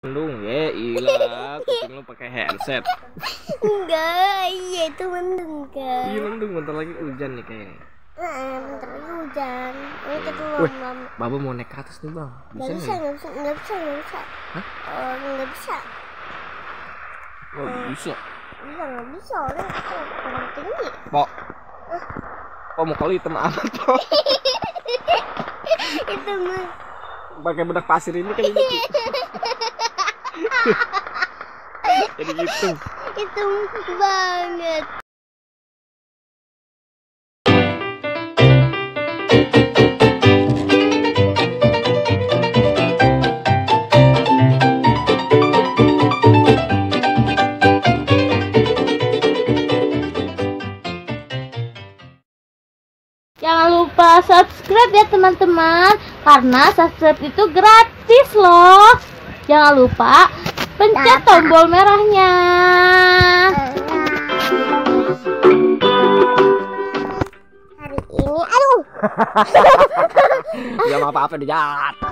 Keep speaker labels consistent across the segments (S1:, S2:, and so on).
S1: Mendung ya, ilah, kuping lu pakai headset.
S2: Enggak, iya itu mendung kan.
S1: Iya mendung, bentar lagi hujan nih kayaknya.
S2: Bentar lagi hujan. Ini kita
S1: Wih,
S2: lama.
S1: Baba mau naik ke atas nih bang.
S2: Nggak bisa,
S1: nggak?
S2: nggak bisa.
S1: Hah?
S2: Nggak bisa.
S1: Wah, bisa.
S2: Iya nggak bisa, orang kurang tinggi.
S1: Pok, Pok mau kali hitam amat Pok.
S2: Itu mah.
S1: Pakai bedak pasir ini kan ini. Jadi gitu.
S2: Itu banget. Jangan lupa subscribe ya teman-teman, karena subscribe itu gratis loh. Jangan lupa pencet tombol merahnya. Hari ini, aduh.
S1: Ya apa-apa dia jatuh.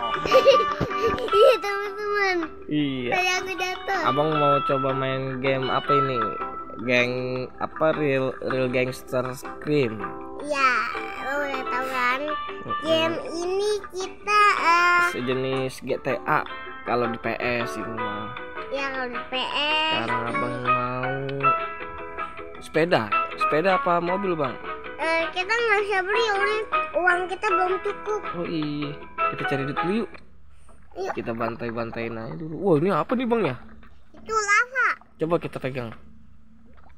S2: Iya teman-teman.
S1: Iya.
S2: Saya jatuh.
S1: Abang mau coba main game apa ini? Geng apa real gangster scream.
S2: Ya, lo udah tahu kan? Game ini kita
S1: Sejenis GTA kalau di PS ini mah.
S2: ya kalau di PS.
S1: Sekarang abang mau sepeda apa mobil bang?
S2: Kita nggak bisa beli, uang kita belum cukup.
S1: Oh iya, kita cari duit dulu yuk.
S2: Yuk.
S1: Kita bantai-bantain aja dulu. Wah ini apa nih bang ya?
S2: Itu lava.
S1: Coba kita pegang.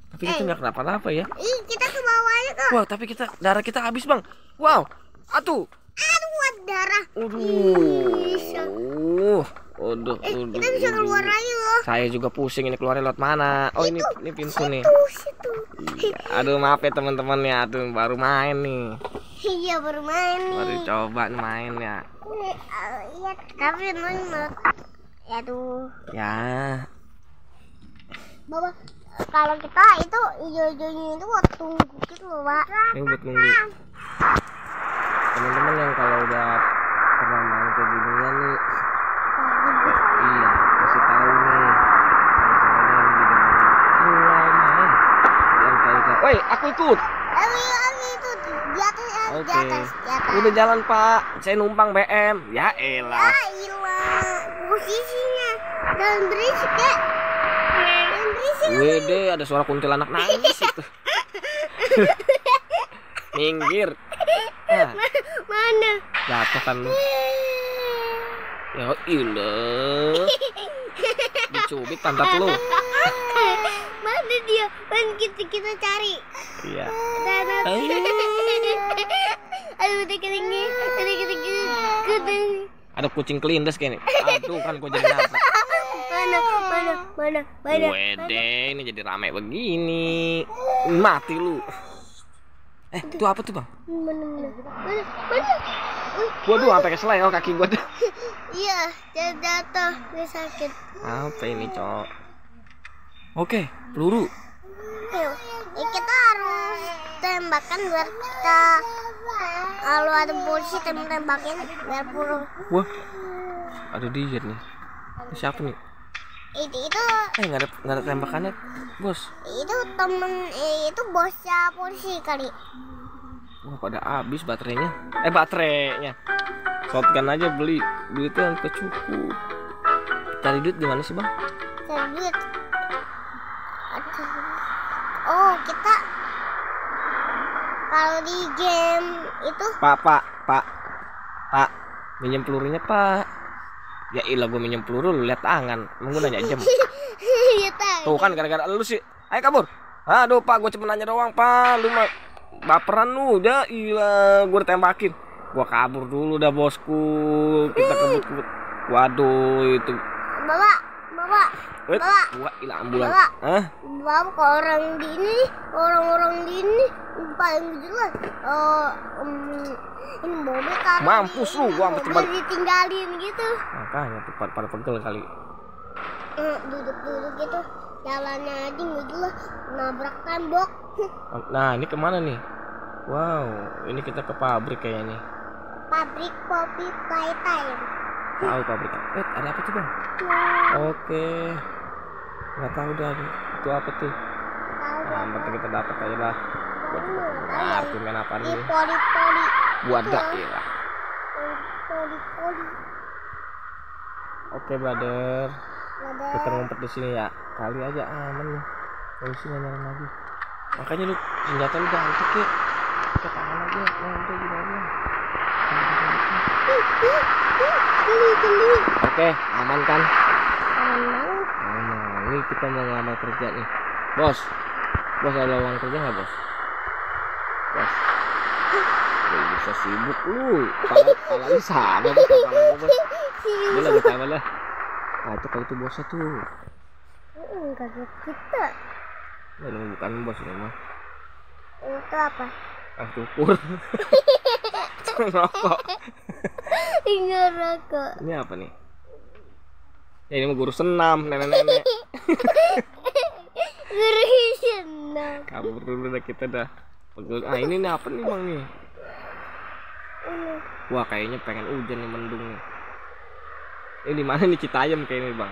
S1: Tapi kita nggak kenapa-napa ya.
S2: Ih, kita ke bawah aja kok.
S1: Wah tapi darah kita habis bang. Wow, atuh.
S2: Aduh, ada darah. Bisa.
S1: Udah.
S2: Kita bisa keluar aja loh.
S1: Saya juga pusing ini keluarnya lewat mana. Oh ini pintu nih.
S2: Situ.
S1: Iya. Aduh maaf ya teman-teman ya. Aduh baru main nih.
S2: Iya, baru main nih.
S1: Baru coba main ya.
S2: Iya, tapi menurut aduh.
S1: Ya.
S2: Bapak, kalau kita itu hijau-hijaunya itu buat tunggu gitu loh, Pak.
S1: Ini buat nunggu. Teman-teman yang kalau udah pernah main ke ginian nih, iya kasih tahu nih. Misalnya yang di dalam mulai main, yang tahu kan. Woi, aku ikut.
S2: Itu di atas,
S1: Oke.
S2: di atas.
S1: Udah jalan Pak, saya numpang BM. Ya elah.
S2: Ilah, posisinya dan berisik ya. Dan berisik.
S1: Wede, ada suara kuntilanak nangis itu. Minggir. Nah,
S2: Mana?
S1: jatuh kan lu. Ya ilah. Dicubit pantat lu.
S2: Mana dia? Mana kita cari?
S1: Iya.
S2: Aduh, ketinggi.
S1: Ada kucing kelindes kayaknya. Aduh kan gua jadi nabrak.
S2: Mana?
S1: Wede, ini jadi rame begini. Mati lu. Itu apa tuh, Bang?
S2: Mana?
S1: Waduh, sampai keseleo kaki gua tuh.
S2: Iya, jatuh, gue sakit.
S1: Apa ini, Cok? Oke, peluru.
S2: Ayo, kita harus tembakan biar kita kalau ada polisi tembakin biar peluru.
S1: Wah. Ada dia nih. Ini siapa nih?
S2: Itu
S1: Nggak ada tembakannya, Bos.
S2: itu temen itu bosnya polisi kali.
S1: Wah, pada habis baterainya. Baterainya. Shotgun aja beli. Duitnya yang kecukup. Cari duit di mana sih, Bang?
S2: Cari duit. Oh, kita kalau di game itu
S1: Pak. Minjem pelurunya, Pak. Ya ilah, gue minjem peluru lu lihat tangan. Emang gue nanya jam.
S2: ya tahu.
S1: Tuh kan gara-gara lu sih. Ayo kabur. Aduh, Pak, gue cuma nanya doang, Pak. Lu mah baperan lu. Ya ilah, gue ditembakin. Gue kabur dulu dah, bosku. Kita kebut-kebut. Waduh, itu.
S2: Bapak.
S1: Gua ilah ambulan.
S2: Bapak.
S1: Hah?
S2: Bapak kalau orang-orang di ini paling jelas. Ini mobil kan.
S1: Mampus lu, gua sampai tebal.
S2: Ditinggalin gitu.
S1: Makanya tuh pada pegel kali.
S2: Duduk gitu. Jalannya aja nggak jelas. Nabrak tembok.
S1: Nah, ini kemana nih? Wow, ini kita ke pabrik kayaknya.
S2: Pabrik kopi Playtime.
S1: Tahu pabrik. Ada apa tuh bang? Oke. Nggak tahu dah. Itu apa tuh? Yang penting kita dapat aja lah. Buat main apa nih?
S3: Poli-poli.
S1: Buat dak ya.
S3: Poli-poli.
S1: Oke brother. Kita ngumpet di sini ya. Kali aja aman nih. Polisi nggak nyerang lagi. Makanya lu senjata lu ganti ke tangan aja. Nah udah gimana?
S3: Geli.
S1: Oke, aman kan?
S3: Aman banget.
S1: Aman. Ini kita mau ngelamar kerja nih. Bos ada lowongan kerja nggak bos? Bos. Bisa sibuk lu. Palanya sama bos. Bos. Dia lagi sama lah. Nah itu kalau itu bosnya tuh.
S3: Kaget kita.
S1: Nah, lu bukan bos ini mah.
S3: Itu apa?
S1: Cukur. Rokok.
S3: Tinggal rokok.
S1: Ini apa nih? Ya ini mah guru senam, nenek-nenek.
S3: Guru senam.
S1: Kabur dulu dah kita dah. Ini nih apa nih bang nih? Wah kayaknya pengen hujan nih, mendung nih. Ini di mana nih Citayam kayaknya bang?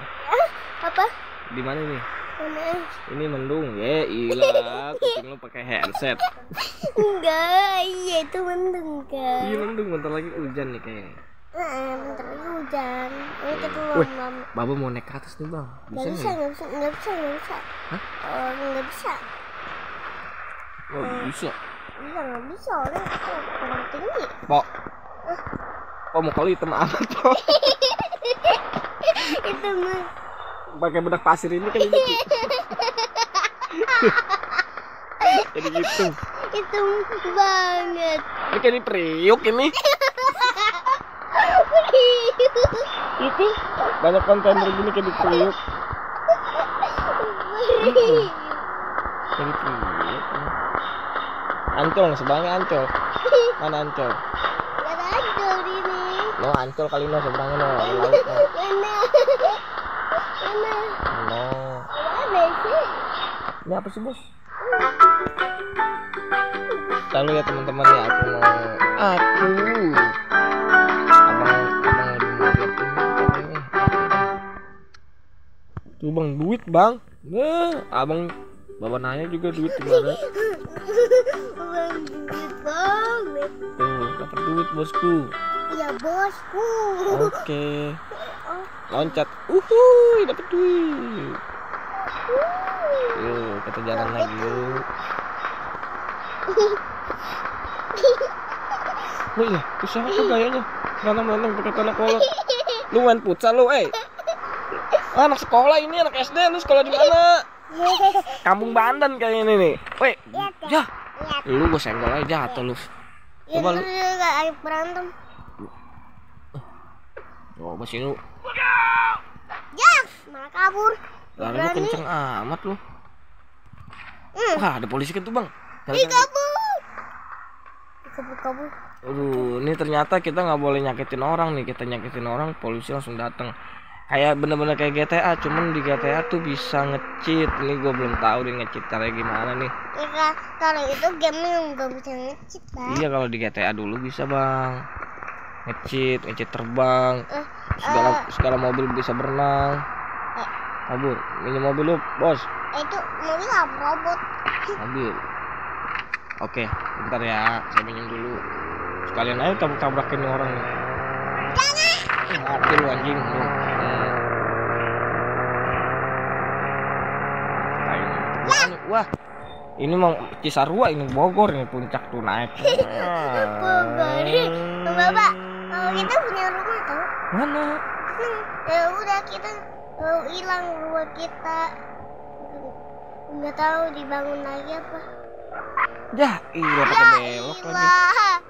S3: Apa?
S1: Di mana nih?
S3: Mana?
S1: Ini mendung. Ya ilah, kuping lu pakai headset.
S3: Enggak, iya itu mendung kan.
S1: Iya mendung, bentar lagi hujan nih kayaknya.
S3: Bentar lagi hujan. Ini kita
S1: Wih,
S3: lama.
S1: Baba mau naik ke atas nih bang.
S3: Nggak bisa.
S1: Hah?
S3: Oh, nggak bisa.
S1: Oh bisa.
S3: Iya nggak bisa, orang kurang tinggi.
S1: Pok. Pok mau kali hitam amat pok.
S3: Itu mah.
S1: Pakai bedak pasir ini kayak gitu. Jadi gitu.
S3: Itu banget.
S1: Ini kayak di periuk ini. Itu banyak kontainer gini kayak di periuk. Kayak di periuk. Ancol nggak seberangnya Ancol. Mana Ancol?
S3: Gak ada Ancol ini.
S1: No Ancol kali no seberangnya no. Laut no.
S3: Mana?
S1: No.
S3: Mana sih?
S1: Ini apa sih bos? Lalu ya teman-teman ya abang lagi mau lihat ini. Tuh bang duit bang. Nah abang bawa nanya juga duit gimana?
S3: Bang, duit banget.
S1: Tuh dapat duit bosku.
S3: Iya bosku.
S1: Oke. Loncat. Dapat duit. Yuk kita jalan lagi yuk. Wih ya, bisa apa gayanya? Nanam pakai tanah kolot. Lu main futsal lu, anak sekolah ini, anak SD, lu sekolah di mana? Kampung Bandan kayaknya ini nih. Weh, ya. Lu gua senggol aja jatuh lu. Coba lu.
S3: Enggak ada berantem.
S1: Coba sini lu.
S3: Ya, malah kabur.
S1: Lari lu kenceng amat lu. Wah, ada polisi kan tuh, Bang.
S3: Kabur. Kabur.
S1: Aduh, ini ternyata kita nggak boleh nyakitin orang nih. Kita nyakitin orang, polisi langsung datang. Kayak bener-bener kayak GTA, cuman di GTA tuh bisa nge-cheat. Ini gue belum tahu deh nge-cheat caranya gimana nih.
S3: Ya, kalau itu game yang nggak bisa nge-cheat, Bang.
S1: Iya, kalau di GTA dulu bisa, Bang. Nge-cheat terbang. Segala mobil bisa berenang. Kabur, ini mobil lu, bos.
S3: Itu mobil apa robot?
S1: Mobil. Oke, bentar ya, saya minjem dulu. Sekalian aja tabrak-tabrakin nih orang nih. Mati lu anjing lu. Wah, ini mau Cisarua, ini Bogor, ini puncak tuh naik.
S3: Bogor. Bapak, kita punya rumah tau?
S1: Mana?
S3: Ya udah kita hilang rumah kita. Nggak tahu dibangun lagi apa.
S1: Ya, iya pakai belok lagi.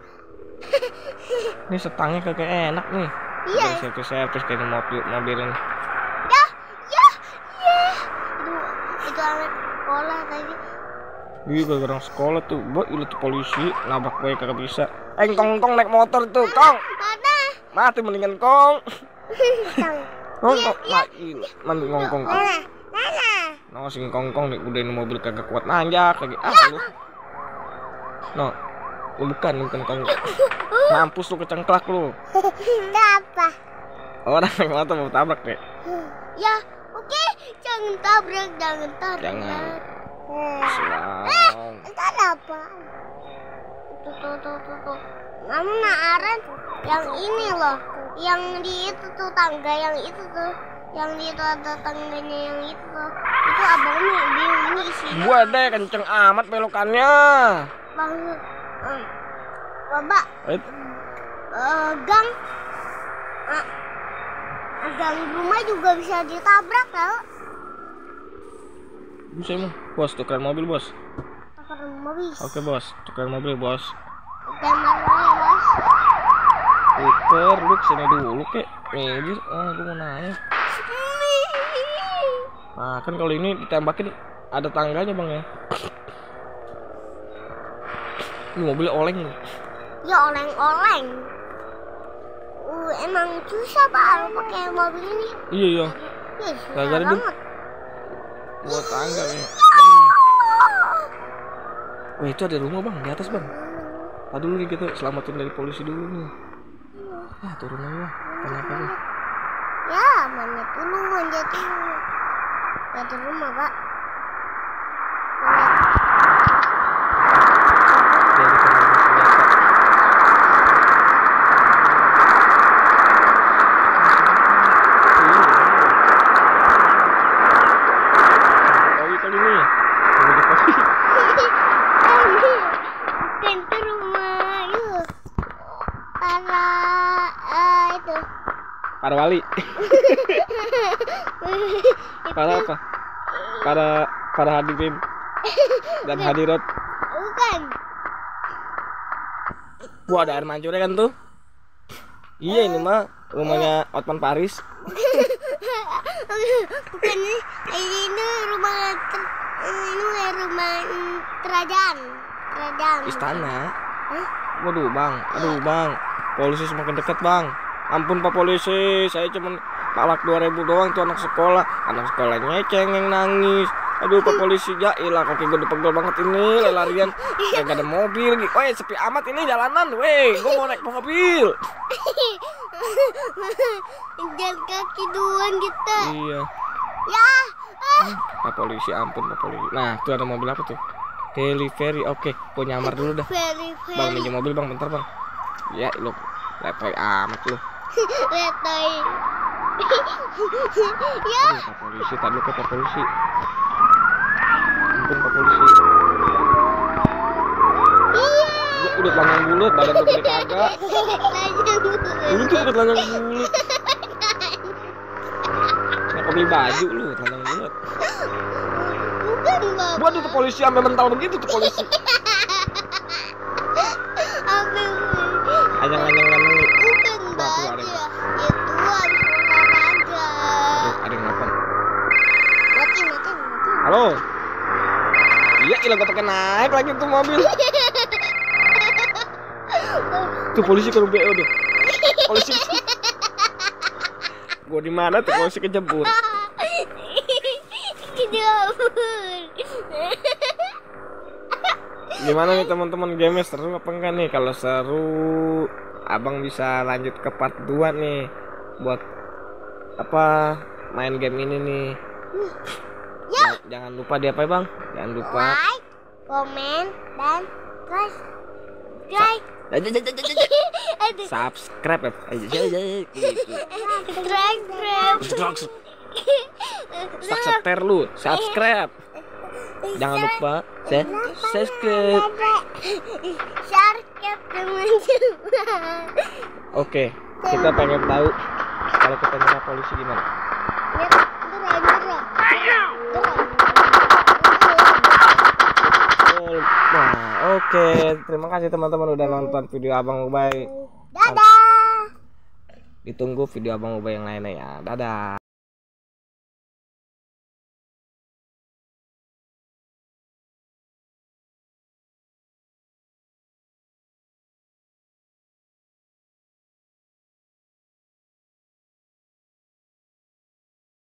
S1: Ini setangnya kagak enak nih.
S3: Iya.
S1: Servis kayak mobil ini.
S3: Ya. Itu anak sekolah tadi.
S1: Iya, gara-gara sekolah tuh. Itu tuh polisi nabrak gue kagak bisa. Kong naik motor tuh, Kong.
S3: Mana?
S1: Mati mendingan Kong. Kong. Mandi ngongkong.
S3: Mana?
S1: No, sing kongkong nih udah ini mobil kagak kuat nanjak lagi. Lu. No. Lu bukan kongkong. Mampus lu kecengklak lu.
S3: Apa?
S1: Orang naik motor mau tabrak deh.
S3: Ya, oke. Jangan tabrak, jangan tabrak.
S1: Jangan.
S3: Entar apa? Tuh. Mama Aren yang ini loh, yang di itu tuh tangga yang itu tuh, yang di itu ada tangganya yang itu tuh. Itu abangnya ini isinya.
S1: Gua deh kenceng amat belokannya.
S3: Bang, Bapak,
S1: Eh,
S3: gang, gang rumah juga bisa ditabrak tau.
S1: bisa emang. Bos, tukeran mobil bos.
S3: Pakai mobil.
S1: Oke bos, tukeran mobil bos.
S3: Oke, mana bos?
S1: Tuker, lu kesini dulu kek. Minggir, lu mau naik. Nah kan kalau ini ditembakin ada tangganya bang ya. Ini mobil oleng.
S3: Ya oleng-oleng. Emang susah pak kalau pakai mobil ini.
S1: Iya iya.
S3: Ya, susah
S1: Gara-gara dia-
S3: banget.
S1: Buat tangga nih. Wah itu ada rumah bang di atas bang. Tadi dulu nih kita selamatin dari polisi dulu nih. Ah turun aja bang. Kenapa nih?
S3: Ya manjat dulu. Ada rumah pak.
S1: Jadi kan ada senjata. Kali kali nih.
S3: Bukan itu rumah itu. Para itu.
S1: Para wali. Para apa? Para hadirin dan hadirat.
S3: Bukan.
S1: Wah ada air mancurnya kan tuh. Iya ini mah rumahnya Otman Paris.
S3: Bukan ini rumah kerajaan.
S1: Istana.
S3: Hah?
S1: Waduh bang, aduh bang, polisi semakin dekat bang. Ampun pak polisi, saya cuma palak 2.000 doang tuh anak sekolahnya cengeng nangis. Aduh pak polisi, ya ilah kaki gue dipegel banget ini, larian, gak ada mobil. Weh sepi amat ini jalanan, weh, gue mau naik mobil.
S3: Jalan kaki doang kita.
S1: Iya,
S3: Ya.
S1: pak polisi, ampun pak polisi. Nah tuh ada mobil apa tuh? Delivery, oke, gue nyamar dulu dah.
S3: Very.
S1: Bang minjem mobil bang, bentar bang. Ya lu, letoy amat lu.
S3: Letoy. Ya.
S1: Aduh, pak polisi, tadi ke pak polisi. Ampun pak polisi.
S3: Iya.
S1: Gua udah telanjang bulat, badan gue gede kagak. Lu tuh udah telanjang bulat. Kenapa beli baju lu, telanjang bulat?
S3: Bukan bapak.
S1: Waduh tuh polisi sampai mental begitu tuh polisi.
S3: Apa?
S1: Anjang-anjang nih.
S3: Bukan
S1: Wah, tuh ada
S3: bapak.
S1: yang-
S3: Itu habis olahraga.
S1: Aduh, ada yang nelfon.
S3: Mati.
S1: Halo. Iya, ilah gue pakai naik lagi tuh mobil. Tuh polisi ke BO tuh. Polisi. Gua di mana tuh polisi kejebur.
S3: Kejabur.
S1: Gimana nih teman-teman, game seru apa enggak nih? Kalau seru, abang bisa lanjut ke part 2 nih. Buat apa? Main game ini nih. Jangan lupa di apa ya, Bang? Jangan lupa
S3: Like, komen, dan subscribe.
S1: Subscribe ya. Subscribe lu, subscribe. Jangan lupa subscribe.
S3: Subscribe teman-teman.
S1: Oke, kita pengen tahu kalau kita nyerah polisi gimana. Nah, oke. Terima kasih teman-teman udah nonton video Abang Ubay.
S3: Dadah.
S1: Ditunggu video Abang Ubay yang lainnya ya. Dadah.